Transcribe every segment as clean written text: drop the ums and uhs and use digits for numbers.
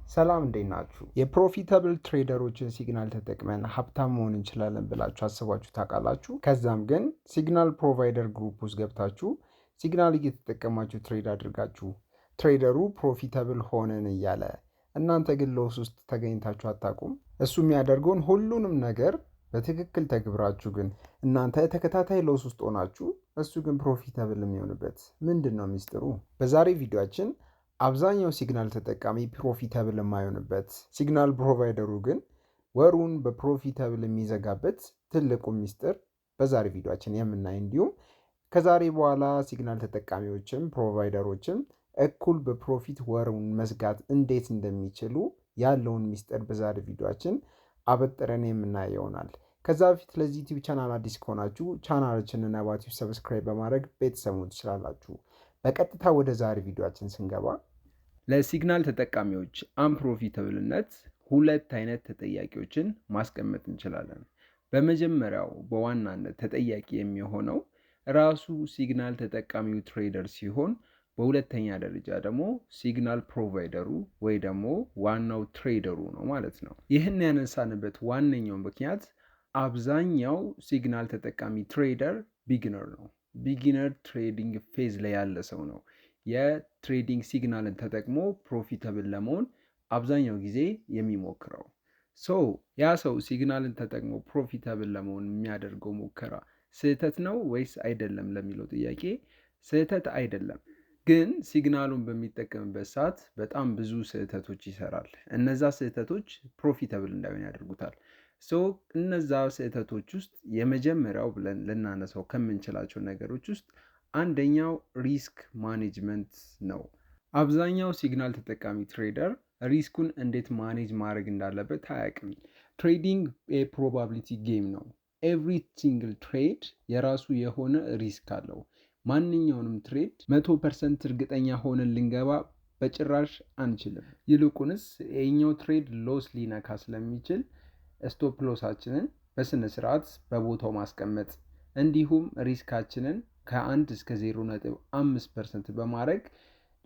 ሰላም፣ እንዴት ናችሁ? የ profitable trader ኦችን signal ተጠቅመን ሀብታም መሆን እንችላለን ብላችሁ አስባችሁ ታውቃላችሁ? ከዛም ግን signal provider group ውስጥ ገብታችሁ signal እየተጠቀማችሁ trade አድርጋችሁ trader ኡ profitable ሆነን እያለ እናንተ ግን loss ውስጥ ተገኝታችሁ አታውቁም? እሱ የሚያደርገውን ሁሉንም ነገር በትክክል ተግብራችሁ ግን እናንተ ተከታታይ loss ውስጥ ሆናችሁ እሱ ግን profitable የሚሆንበት ምንድን ነው ሚስጥሩ? በዛሬ ቪዲዮአችን አብዛኛው signal ተጠቃሚ profitable የማይሆንበት፣ signal provider ኡ ግን ወሩን በ profitable የሚዘጋበት ትልቁ ሚስጥር በዛሬ ቪዲዮአችን የምናይ፣ እንዲሁም ከዛሬ በኋላ signal ተጠቃሚዎችም provider ኦችም እኩል በ profit ወሩን መዝጋት እንዴት እንደሚችሉ ያለውን ሚስጥር በዛሬ ቪዲዮአችን አበጥረን የምናየው ይሆናል። ከዛ በፊት ለዚህ YouTube channel አዲስ ከሆናችሁ ቻናላችንን ነባቲቭ subscribe በማድረግ ቤተሰብ መሆን ትችላላችሁ። በቀጥታ ወደ ዛሬ ቪዲዮአችን ስንገባ ለ signal ተጠቃሚዎች unprofitable ነት ሁለት አይነት ተጠያቂዎችን ማስቀመጥ እንችላለን። በመጀመሪያው በዋናነት ተጠያቂ የሚሆነው ራሱ signal ተጠቃሚው trader ሲሆን፣ በሁለተኛ ደረጃ ደግሞ signal provider ኡ ወይ ደግሞ ዋናው trader ኡ ነው ማለት ነው። ይህን ያነሳንበት ዋነኛው ምክንያት አብዛኛው signal ተጠቃሚ trader beginner ነው። Beginner trading phase ላይ ያለ ሰው ነው። የ trading signal ን ተጠቅሞ profitable ለመሆን አብዛኛው ጊዜ የሚሞክረው። So ያ ሰው signal ን ተጠቅሞ profitable ለመሆን የሚያደርገው ሙከራ ስህተት ነው ወይስ አይደለም ለሚለው ጥያቄ፣ ስህተት አይደለም። ግን signal ኡን በሚጠቀምበት ሰዓት በጣም ብዙ ስህተቶች ይሰራል። እነዛ ስህተቶች profitable እንዳይሆን ያደርጉታል። So እነዛ ስህተቶች ውስጥ የመጀመሪያው ብለን ልናነሳው ከምንችላቸው ነገሮች ውስጥ አንደኛው risk management ነው። አብዛኛው signal ተጠቃሚ trader risk ኡን እንዴት manage ማድረግ እንዳለበት አያውቅም። Trading የ probability game ነው። Every single trade የራሱ የሆነ risk አለው። ማንኛውንም trade 100% እርግጠኛ ሆነን ልንገባ በጭራሽ አንችልም። ይልቁንስ የኛው trade loss ሊነካ ስለሚችል stop loss ኣችንን በስነ ስርዓት በቦታው ማስቀመጥ፣ እንዲሁም risk ኣችንን ከ1 እስከ 0.5% በማድረግ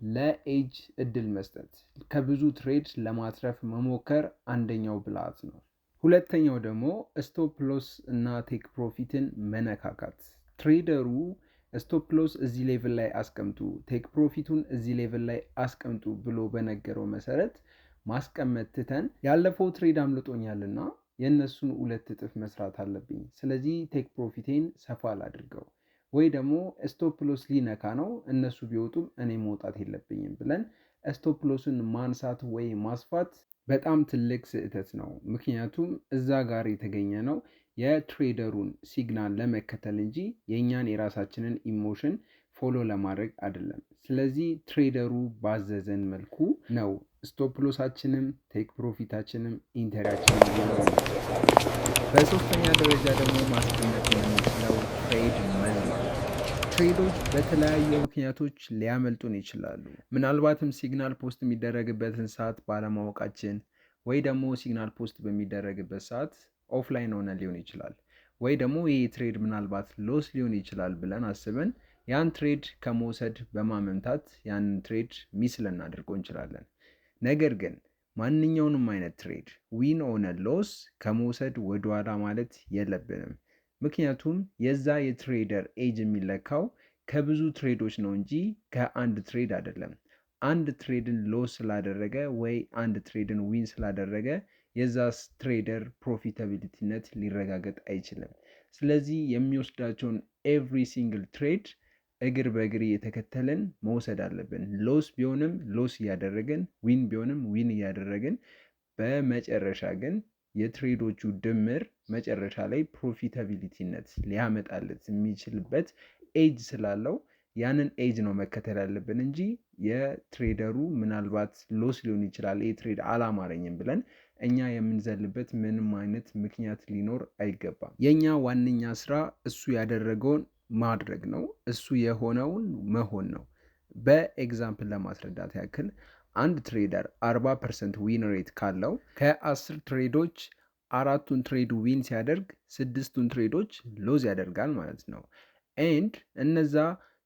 ለ edge እድል መስጠት፣ ከብዙ trade ለማትረፍ መሞከር አንደኛው ብልሃት ነው። ሁለተኛው ደግሞ stop loss እና take profit ን መነካካት። Trader ኡ stop loss እዚህ level ላይ አስቀምጡ፣ take profit ኡን እዚህ level ላይ አስቀምጡ ብሎ በነገረው መሰረት ማስቀመጥ ትተን ያለፈው trade አምልጦኛልና የእነሱን 2 እጥፍ መስራት አለብኝ፣ ስለዚህ take profit ኤን ሰፋ ላድርገው፣ ወይ ደግሞ stop loss ሊነካ ነው፣ እነሱ ቢወጡም እኔ መውጣት የለብኝም ብለን stop loss ን ማንሳት ወይ ማስፋት በጣም ትልቅ ስህተት ነው። ምክንያቱም እዛ ጋር የተገኘነው የ trader ኡን signal ለመከተል እንጂ የእኛን የራሳችንን emotion follow ለማድረግ አይደለም። ስለዚህ trader ኡ ባዘዘን መልኩ ነው stop loss ኣችንም take profit ኣችንም entry ያችንም። በሶስተኛ ደረጃ ደግሞ ማስቀመጥ የምንችለው trade money ነው። Trade ኦች በተለያዩ ምክንያቶች ሊያመልጡን ይችላሉ። ምናልባትም signal post የሚደረግበትን ሰዓት ባለማወቃችን፣ ወይ ደግሞ signal post በሚደረግበት ሰዓት offline ሆነን ሊሆን ይችላል፣ ወይ ደግሞ ይህ trade ምናልባት loss ሊሆን ይችላል ብለን አስበን ያን trade ከመውሰድ በማመንታት ያንን trade miss ልናደርገው እንችላለን። ነገር ግን ማንኛውንም አይነት trade win ሆነ loss ከመውሰድ ወደኋላ ማለት የለብንም። ምክንያቱም የዛ የ trader edge የሚለካው ከብዙ trade ኦች ነው እንጂ ከአንድ trade አይደለም። አንድ trade ን loss ስላደረገ ወይ አንድ trade ን win ስላደረገ የዛ trader profitability ነት ሊረጋገጥ አይችልም። ስለዚህ የሚወስዳቸውን every single trade እግር በእግር እየተከተልን መውሰድ አለብን። Loss ቢሆንም loss እያደረግን፣ win ቢሆንም win እያደረግን፣ በመጨረሻ ግን የ trade ኦቹ ድምር መጨረሻ ላይ profitability ነት ሊያመጣለት የሚችልበት edge ስላለው ያንን edge ነው መከተል ያለብን እንጂ የ trader ኡ ምናልባት loss ሊሆን ይችላል፣ ይህ trade አላማረኝም ብለን እኛ የምንዘልበት ምንም አይነት ምክንያት ሊኖር አይገባም። የእኛ ዋነኛ ስራ እሱ ያደረገውን ማድረግ ነው። እሱ የሆነውን መሆን ነው። በ example ለማስረዳት ያክል አንድ trader 40% win rate ካለው ከ10 trade ኦች አራቱን trade win ሲያደርግ ስድስቱን trade ኦች lose ያደርጋል ማለት ነው። And እነዛ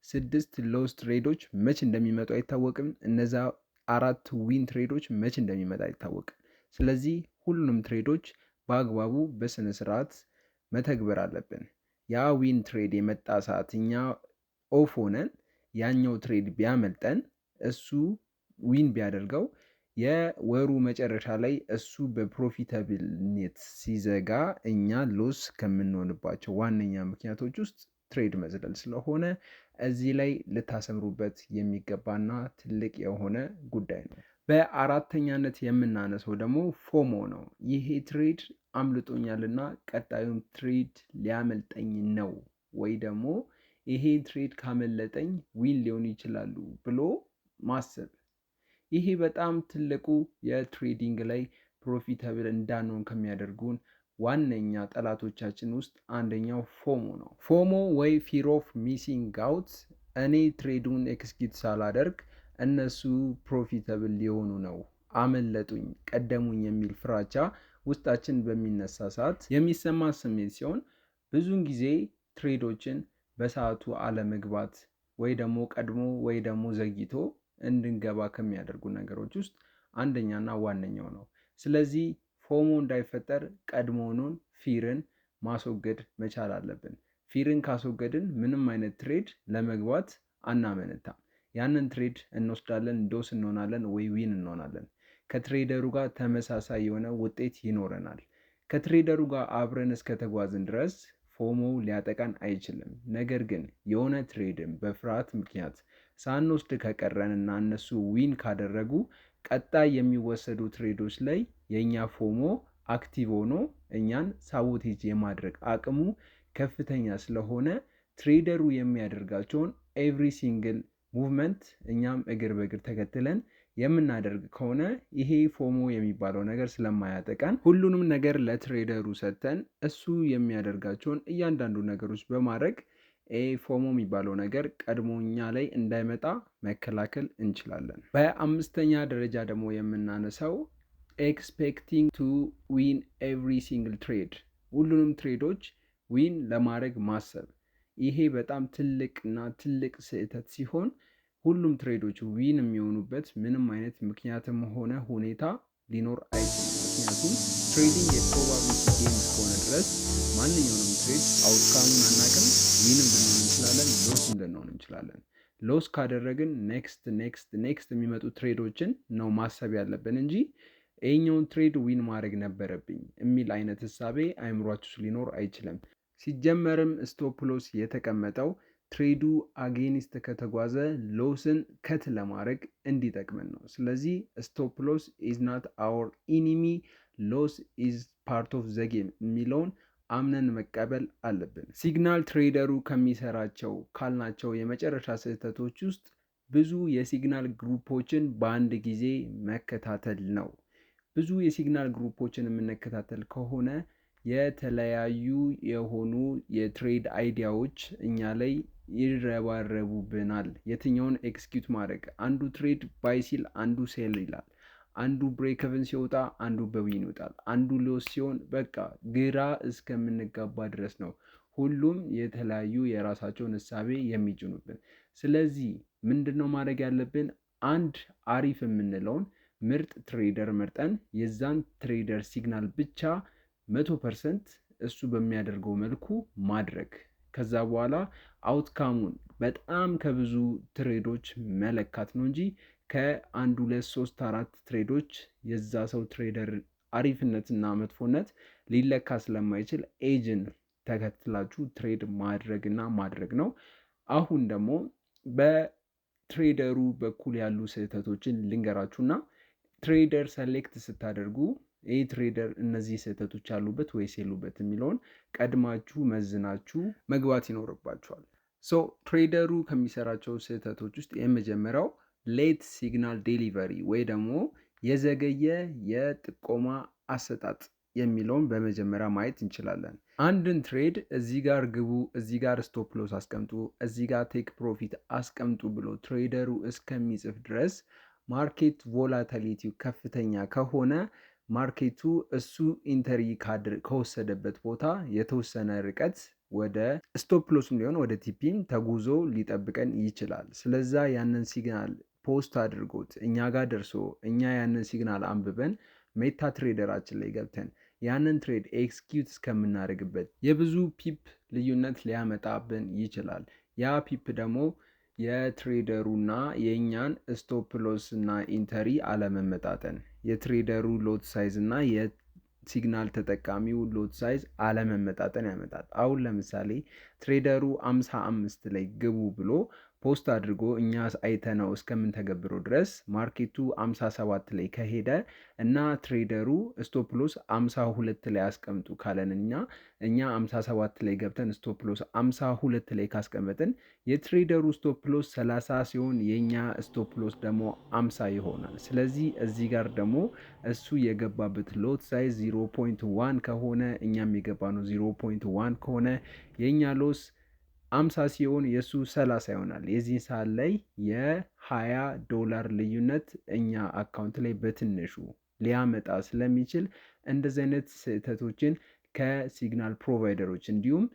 ስድስት loss trade ኦች መች እንደሚመጡ አይታወቅም። እነዛ አራት win trade ኦች መች እንደሚመጣ አይታወቅም። ስለዚህ ሁሉንም trade ኦች በአግባቡ በስነ ስርዓት መተግበር አለብን። ያ win trade የመጣ ሰዓት እኛ off ሆነን ያኛው trade ቢያመልጠን፣ እሱ win ቢያደርገው፣ የወሩ መጨረሻ ላይ እሱ በ profitable ነት ሲዘጋ እኛ loss ከምንሆንባቸው ዋነኛ ምክንያቶች ውስጥ trade መዝለል ስለሆነ እዚህ ላይ ልታሰምሩበት የሚገባና ትልቅ የሆነ ጉዳይ ነው። በአራተኛነት የምናነሳው ደግሞ FOMO ነው። ይሄ trade አምልጦኛልና ቀጣዩም trade ሊያመልጠኝ ነው ወይ ደግሞ ይሄ trade ካመለጠኝ win ሊሆን ይችላሉ ብሎ ማሰብ። ይሄ በጣም ትልቁ የ trading ላይ profitable እንዳንሆን ከሚያደርጉን ዋነኛ ጠላቶቻችን ውስጥ አንደኛው FOMO ነው። FOMO ወይ fear of missing out፣ እኔ trade ኡን execute ሳላደርግ እነሱ profitable ሊሆኑ ነው፣ አመለጡኝ፣ ቀደሙኝ የሚል ፍራቻ ውስጣችን በሚነሳ ሰዓት የሚሰማ ስሜት ሲሆን ብዙውን ጊዜ trade ኦችን በሰዓቱ አለመግባት ወይ ደግሞ ቀድሞ ወይ ደግሞ ዘግይቶ እንድንገባ ከሚያደርጉ ነገሮች ውስጥ አንደኛና ዋነኛው ነው። ስለዚህ FOMO እንዳይፈጠር ቀድሞውኑን fear ን ማስወገድ መቻል አለብን። Fear ን ካስወገድን ምንም አይነት trade ለመግባት አናመነታም። ያንን trade እንወስዳለን፣ loss እንሆናለን ወይ win እንሆናለን። ከ trader ኡ ጋር ተመሳሳይ የሆነ ውጤት ይኖረናል። ከ trader ኡ ጋር አብረን እስከተጓዝን ድረስ FOMO ሊያጠቃን አይችልም። ነገር ግን የሆነ trade ን በፍርሃት ምክንያት ሳንወስድ ከቀረን እና እነሱ win ካደረጉ ቀጣይ የሚወሰዱ trade ኦች ላይ የእኛ FOMO active ሆኖ እኛን sabotage የማድረግ አቅሙ ከፍተኛ ስለሆነ trader ኡ የሚያደርጋቸውን every single movement እኛም እግር በእግር ተከትለን የምናደርግ ከሆነ ይሄ FOMO የሚባለው ነገር ስለማያጠቃን ሁሉንም ነገር ለ trader ኡ ሰጥተን እሱ የሚያደርጋቸውን እያንዳንዱ ነገሮች በማድረግ ይሄ FOMO የሚባለው ነገር ቀድሞ እኛ ላይ እንዳይመጣ መከላከል እንችላለን። በአምስተኛ ደረጃ ደግሞ የምናነሳው expecting to win every single trade፣ ሁሉንም trade ኦች win ለማድረግ ማሰብ። ይሄ በጣም ትልቅና ትልቅ ስህተት ሲሆን ሁሉም trade ኦች win የሚሆኑበት ምንም አይነት ምክንያትም ሆነ ሁኔታ ሊኖር አይችልም። ምክንያቱም trading የ probability game እስከሆነ ድረስ ማንኛውንም trade outcome ኡን አናውቅም። Win ም ልንሆን እንችላለን፣ loss ም ልንሆን እንችላለን። Loss ካደረግን next, next, next የሚመጡ trade ኦችን ነው ማሰብ ያለብን እንጂ ይሄኛውን trade win ማድረግ ነበረብኝ የሚል አይነት እሳቤ አይምሯችሁ ሊኖር አይችልም። ሲጀመርም stop loss የተቀመጠው trade ኡ against ከተጓዘ loss ን cut ለማድረግ እንዲጠቅመን ነው። ስለዚህ stop loss is not our enemy፣ loss is part of the game የሚለውን አምነን መቀበል አለብን። Signal trader ኡ ከሚሰራቸው ካልናቸው የመጨረሻ ስህተቶች ውስጥ ብዙ የ signal group ኦችን በአንድ ጊዜ መከታተል ነው። ብዙ የ signal group ኦችን የምንከታተል ከሆነ የተለያዩ የሆኑ የ trade idea ዎች እኛ ላይ ይረባረቡብናል። የትኛውን execute ማድረግ፣ አንዱ trade buy ሲል አንዱ sell ይላል። አንዱ break even ሲወጣ አንዱ በ win ይወጣል። አንዱ loss ሲሆን በቃ ግራ እስከምንጋባ ድረስ ነው ሁሉም የተለያዩ የራሳቸውን እሳቤ የሚጭኑብን። ስለዚህ ምንድነው ማድረግ ያለብን? አንድ አሪፍ የምንለውን ምርጥ trader መርጠን የዛን trader signal ብቻ 100% እሱ በሚያደርገው መልኩ ማድረግ፣ ከዛ በኋላ outcome ኡን በጣም ከብዙ trade ኦች መለካት ነው እንጂ ከአንድ፣ ሁለት፣ ሶስት፣ አራት trade ኦች የዛ ሰው trader አሪፍነትና መጥፎነት ሊለካ ስለማይችል ኤጅን ተከትላችሁ trade ማድረግና ማድረግ ነው። አሁን ደግሞ በ trader ኡ በኩል ያሉ ስህተቶችን ልንገራችሁና trader select ስታደርጉ ይህ trader እነዚህ ስህተቶች ያሉበት ወይስ የሉበት የሚለውን ቀድማችሁ መዝናችሁ መግባት ይኖርባችኋል። So trader ኡ ከሚሰራቸው ስህተቶች ውስጥ የመጀመሪያው late signal delivery ወይ ደግሞ የዘገየ የጥቆማ አሰጣጥ የሚለውን በመጀመሪያ ማየት እንችላለን። አንድን trade እዚህ ጋር ግቡ፣ እዚህ ጋር stop loss አስቀምጡ፣ እዚህ ጋር take profit አስቀምጡ ብሎ trader ኡ እስከሚጽፍ ድረስ market volatility ው ከፍተኛ ከሆነ market ኡ እሱ entry ከወሰደበት ቦታ የተወሰነ ርቀት ወደ stop loss ም ሊሆን ወደ TP ም ተጉዞ ሊጠብቀን ይችላል። ስለዛ ያንን signal post አድርጎት እኛ ጋር ደርሶ እኛ ያንን signal አንብበን MetaTrader ኣችን ላይ ገብተን ያንን trade execute እስከምናደርግበት የብዙ pip ልዩነት ሊያመጣብን ይችላል። ያ pip ደግሞ የ trader ኡና የእኛን stop loss እና entry አለመመጣጠን፣ የ trader ኡ lot size እና የ signal ተጠቃሚው lot size አለመመጣጠን ያመጣል። አሁን ለምሳሌ trader ኡ 55 ላይ ግቡ ብሎ post አድርጎ እኛ አይተነው እስከምንተገብረው ድረስ market ኡ 57 ላይ ከሄደ እና trader ኡ stop loss 52 ላይ አስቀምጡ ካለን እኛ 57 ላይ ገብተን stop loss 52 ላይ ካስቀመጥን የ trader ኡ stop loss 30 ሲሆን የእኛ stop loss ደግሞ 50 ይሆናል። ስለዚህ እዚህ ጋር ደግሞ እሱ የገባበት lot size 0.1 ከሆነ፣ እኛም የገባነው 0.1 ከሆነ፣ የእኛ loss 50 ሲሆን የእሱ 30 ይሆናል። የዚህን ሰዓት ላይ የ20 ዶላር ልዩነት እኛ account ላይ በትንሹ ሊያመጣ ስለሚችል እንደዚህ አይነት ስህተቶችን ከ signal provider ኦች እንዲሁም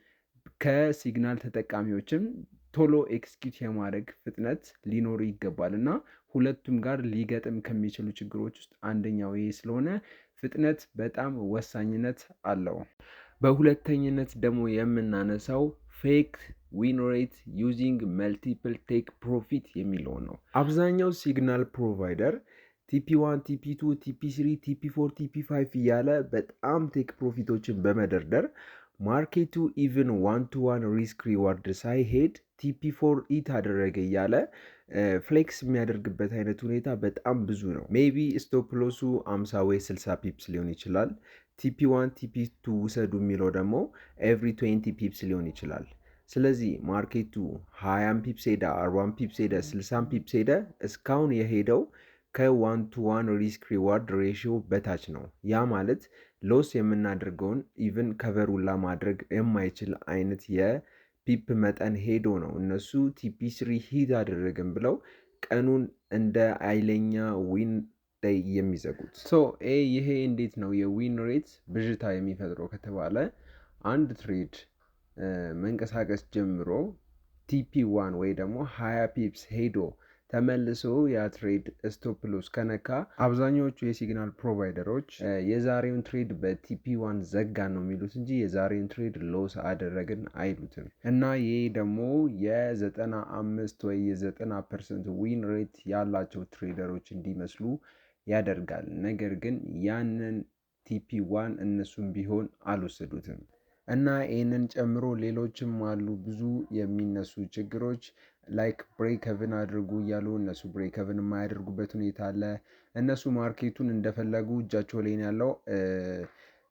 ከ signal ተጠቃሚዎችም ቶሎ execute የማድረግ ፍጥነት ሊኖር ይገባል እና ሁለቱም ጋር ሊገጥም ከሚችሉ ችግሮች ውስጥ አንደኛው ይሄ ስለሆነ ፍጥነት በጣም ወሳኝነት አለው። በሁለተኝነት ደግሞ የምናነሳው fake win rate using multiple take profit የሚለው ነው። አብዛኛው signal provider TP 1፣ TP 2፣ TP 3፣ TP 4፣ TP 5 እያለ በጣም take profit ኦችን በመደርደር market ኡ even one to one risk reward ሳይሄድ TP 4 hit አደረገ እያለ flex የሚያደርግበት አይነት ሁኔታ በጣም ብዙ ነው። Maybe stop loss ኡ 50 ወይ 60 pips ሊሆን ይችላል። TP 1፣ TP 2 ውሰዱ የሚለው ደግሞ every 20 pips ሊሆን ይችላል። ስለዚህ market ኡ 20 pips ሄደ፣ 40 pips ሄደ፣ 60 pips ሄደ፣ እስካሁን የሄደው ከ one to one risk reward ratio በታች ነው። ያ ማለት loss የምናደርገውን even cover ሁላ ማድረግ የማይችል አይነት የ pip መጠን ሄዶ ነው እነሱ TP 3 hit አደረግን ብለው ቀኑን እንደ ኃይለኛ win day የሚዘጉት። So ይሄ እንዴት ነው የ win rate ብዥታ የሚፈጥረው ከተባለ፣ አንድ trade መንቀሳቀስ ጀምሮ TP 1 ወይ ደግሞ 20 pips ሄዶ ተመልሶ ያ trade stop loss ከነካ አብዛኛዎቹ የ signal provider ኦች የዛሬውን trade በ TP 1 ዘጋን ነው የሚሉት እንጂ የዛሬውን trade loss አደረግን አይሉትም። እና ይህ ደግሞ የ95 ወይ የ90% win rate ያላቸው trader ኦች እንዲመስሉ ያደርጋል። ነገር ግን ያንን TP 1 እነሱም ቢሆን አልወሰዱትም። እና ይህንን ጨምሮ ሌሎችም አሉ ብዙ የሚነሱ ችግሮች፣ like break even አድርጉ እያሉ እነሱ break even የማያደርጉበት ሁኔታ አለ። እነሱ market ኡን እንደፈለጉ እጃቸው ላይ ያለው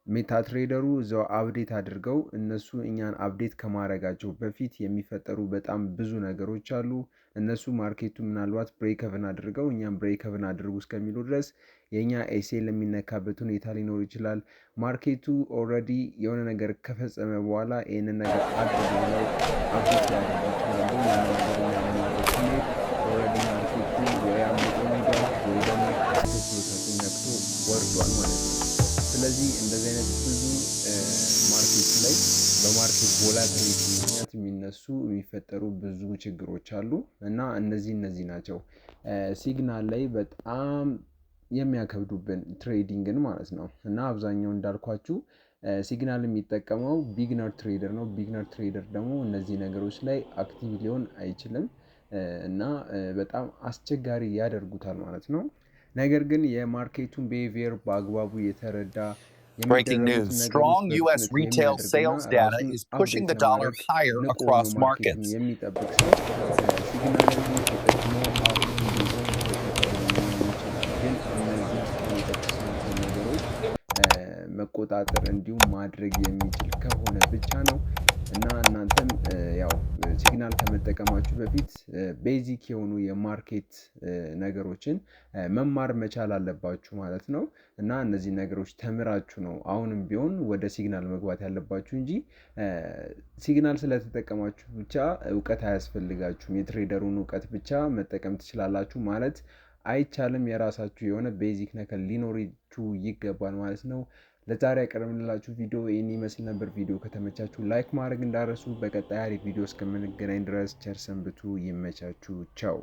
MetaTrader ኡ እዛው update አድርገው እነሱ እኛን update ከማድረጋቸው በፊት የሚፈጠሩ በጣም ብዙ ነገሮች አሉ። እነሱ market ኡ ምናልባት break even አድርገው እኛም break even አድርጉ እስከሚሉ ድረስ የእኛ SL የሚነካበት ሁኔታ ሊኖር ይችላል። Market ኡ already የሆነ ነገር ከፈጸመ በኋላ ይህንን ነገር አድርጉ ብለው update ሊያደርጉ ይችላሉ። ያንን ነገር እኛ ለማድረግ ስንሄድ already market ኡ ወይ አምልጦ ሄዷል ወይ ደግሞ stop loss ኣችን ነክቶ ወርዷል ማለት ነው። ስለዚህ እንደዚህ አይነት ብዙ market ላይ በ market volatility ምክንያት የሚነሱ፣ የሚፈጠሩ ብዙ ችግሮች አሉ እና እነዚህ ናቸው signal ላይ በጣም የሚያከብዱብን trading ን ማለት ነው። እና አብዛኛው እንዳልኳችሁ signal የሚጠቀመው beginner trader ነው። Beginner trader ደግሞ እነዚህ ነገሮች ላይ active ሊሆን አይችልም እና በጣም አስቸጋሪ ያደርጉታል ማለት ነው። ነገር ግን የ market ኡን behavior በአግባቡ የተረዳ፣ Breaking news: strong U.S. retail sales data is pushing the dollar higher across markets. የሚጠብቅ ሰው signal ን ተጠቅሞ አሁንም ቢሆን ሊሆን ይችላል። ግን እነዚህ የጠቀስናቸው ነገሮች መቆጣጠር እንዲሁም ማድረግ የሚችል ከሆነ ብቻ ነው። እና እናንተም ያው signal ከመጠቀማችሁ በፊት basic የሆኑ የ market ነገሮችን መማር መቻል አለባችሁ ማለት ነው። እና እነዚህ ነገሮች ተምራችሁ ነው አሁንም ቢሆን ወደ signal መግባት ያለባችሁ እንጂ signal ስለተጠቀማችሁ ብቻ እውቀት አያስፈልጋችሁም። የ trader ኡን እውቀት ብቻ መጠቀም ትችላላችሁ ማለት አይቻልም። የራሳችሁ የሆነ basic ነገር ሊኖራችሁ ይገባል ማለት ነው። ለዛሬ ያቀረብንላችሁ ቪዲዮ ይህን ይመስል ነበር። ቪዲዮ ከተመቻችሁ like ማድረግ እንዳትረሱ። በቀጣይ አሪፍ ቪዲዮ እስከምንገናኝ ድረስ ቸር ሰንብቱ። ይመቻችሁ። ቻው።